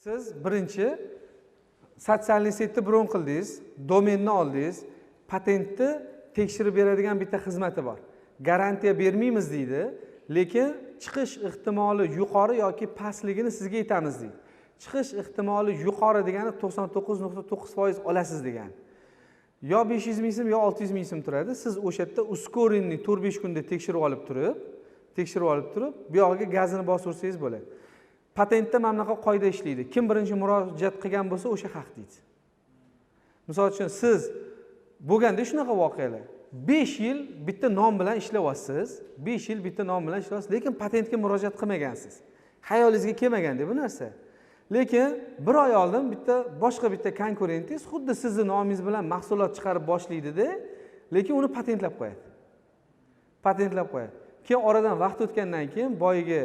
Siz birinchi социальный сеть ni bron qildingiz, domenni oldingiz, patentni tekshirib beradigan bitta xizmati bor. Garantiya bermaymiz deydi, lekin chiqish ehtimoli yuqori yoki pastligini sizga aytamiz deydi. Chiqish ehtimoli yuqori degani 99.9% olasiz degani. Yo 500 ming so'm, yo 600 ming so'm turadi. Siz o'sha yerda ускоренный 4-5 kunda tekshirib olib turib, bu yog'iga gazini bosib bo'ladi. Patentda mana bunaqa qoida ishlaydi. Kim birinchi murojaat qilgan bo'lsa, o'sha haq deydi. Misol uchun siz bo'lganda shunaqa voqealar. 5 yil bitta nom bilan ishlayapsiz, 5 yil bitta nom bilan ishlayapsiz, lekin patentga murojaat qilmagansiz. Xayolingizga kelmaganda bu narsa. Lekin bir oy oldin bitta boshqa bitta konkurentingiz xuddi sizni nomingiz bilan mahsulot chiqarib boshlaydi-da, lekin uni patentlab qo'yadi. Patentlab qo'yadi. Keyin oradan vaqt o'tgandan keyin boyiga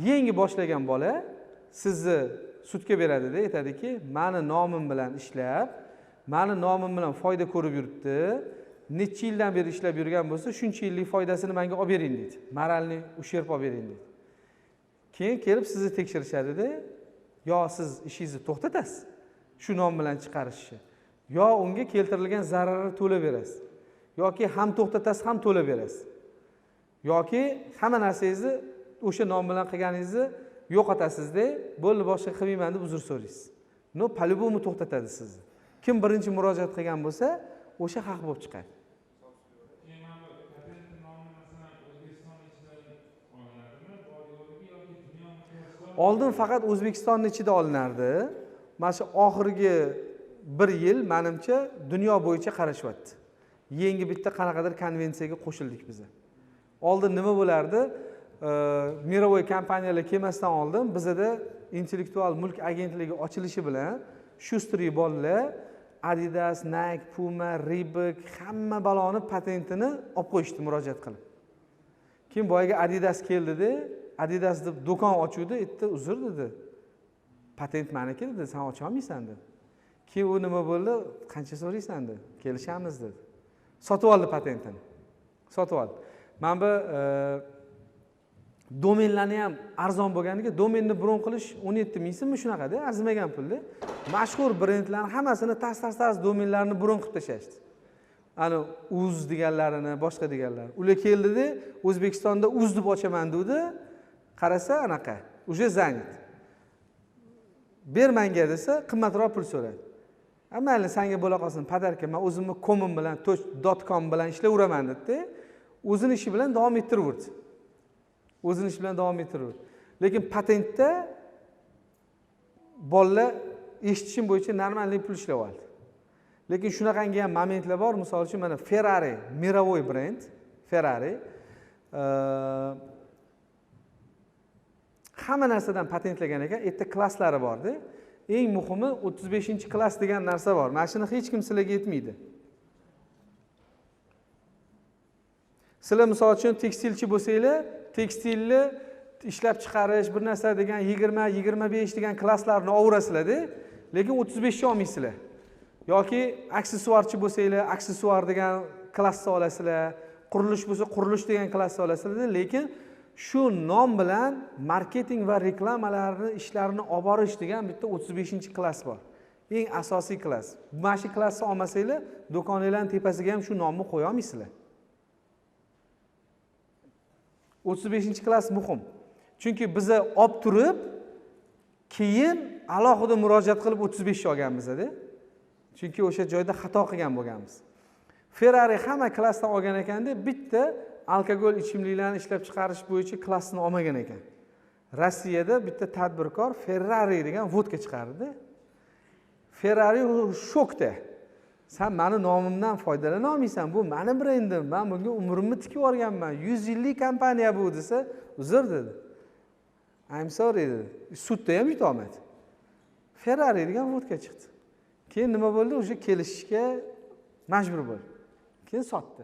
yangi boshlagan bola sizni sudga beradida, aytadiki, meni nomim bilan ishlab, meni nomim bilan foyda ko'rib yuribdi. Necha yildan beri ishlab yurgan bo'lsa, shuncha yillik foydasini menga olib bering deydi. Моральный ущерб olib bering deydi. Keyin kelib sizni tekshirishadi-da, yo siz ishingizni to'xtatasiz shu nom bilan chiqarishni, yo unga keltirilgan zararni to'lab berasiz, yoki ham to'xtatasiz, ham to'lab berasiz, yoki hamma narsangizni o'sha nom bilan qilganingizni yo'qotasizda, bo'ldi boshqa qilmayman deb uzr so'raysiz. No, по-любому to'xtatadi sizni. Kim birinchi murojaat qilgan bo'lsa, o'sha haq bo'lib chiqadi. Oldin faqat O'zbekistonning ichida olinardi. Mana shu oxirgi bir yil menimcha dunyo bo'yicha qarashyapti. Yangi bitta qanaqadir konvensiyaga qo'shildik biz. Oldin nima bo'lardi? Мировой kompaniyalar kelmasdan oldin bizada intellektual mulk agentligi ochilishi bilan шустрый bolalar Adidas, Nike, Puma, Reebok hamma baloni patentini olib qo'yishdi murojaat qilib. Keyin boyaga Adidas keldi-da, Adidas deb do'kon ochuvdi, aytdi, uzr dedi. Patent meniki dedi, sen ocha olmaysan dedi. Keyin u nima bo'ldi? Qancha so'raysan dedi. Kelishamiz dedi. Sotib oldi patentini. Sotib oldi. Mana bu domenlarni ham arzon bo'lganiga domenni bron qilish 17 ming so'mmi shunaqada, arzimagan pulda. Mashhur brendlarning hammasini tas-tas domenlarni bron qilib tashlashdi. Ana uz deganlarini, boshqa deganlarini. Ular keldida O'zbekistonda uz deb ochaman dedi. Qarasa anaqa, уже занят. Ber menga desa, qimmatroq pul so'radi. Mayli, senga bo'la qolsin, podarka, men o'zimni komim bilan, .com bilan ishlayveraman dedi. O'zini ishi bilan davom ettiraverdi. O'zini ishi bilan davom ettiraverdi. Lekin patentda bolalar eshitishim bo'yicha normalniy pul ishlab oldi. Lekin shunaqangi ham momentlar bor. Misol uchun mana Ferrari, мировой brend, Ferrari hamma narsadan patentlagan ekan. Erta klasslari borda. Eng muhimi 35-klass degan narsa bor. Mana shuni hech kim sizlarga aytmaydi. Sizlar misol uchun tekstilchi bo'lsanglar, tekstilni ishlab chiqarish bir narsa degan 20, 25 degan klasslarni olaverasizlar-da, lekin 35 ni olmaysizlar. Yoki aksessuarchi bo'lsanglar, aksessuar degan klassni olasizlar, qurilish bo'lsa qurilish degan klassni olasizlar, lekin shu nom bilan marketing va reklamalarni ishlarini olib borish degan bitta 35-klass bor. Eng asosiy klass. Mana shu klassni olmasanglar, do'koninglarning tepasiga ham shu nomni qo'ya olmaysizlar. 35-klass muhim. Chunki biza olib turib, keyin alohida murojaat qilib 35 ni olganmiz-da. Chunki o'sha joyda xato qilgan bo'lganmiz. Ferrari hamma klassdan olgan ekanda, bitta alkogol ichimliklarni ishlab chiqarish bo'yicha klassni olmagan ekan. Rossiyada bitta tadbirkor Ferrari degan vodka chiqardi. Ferrari shokda. Sen meni nomimdan foydalana olmaysan, bu meni brendim, men bunga umrimni tikib yuborganman, 100 yillik kompaniya bu desa, uzr dedi. I'm sorry dedi. Sudda ham yuta olmadi. Ferrari degan vodka chiqdi. Keyin nima bo'ldi? O'sha kelishishga majbur bo'ldi. Keyin sotdi.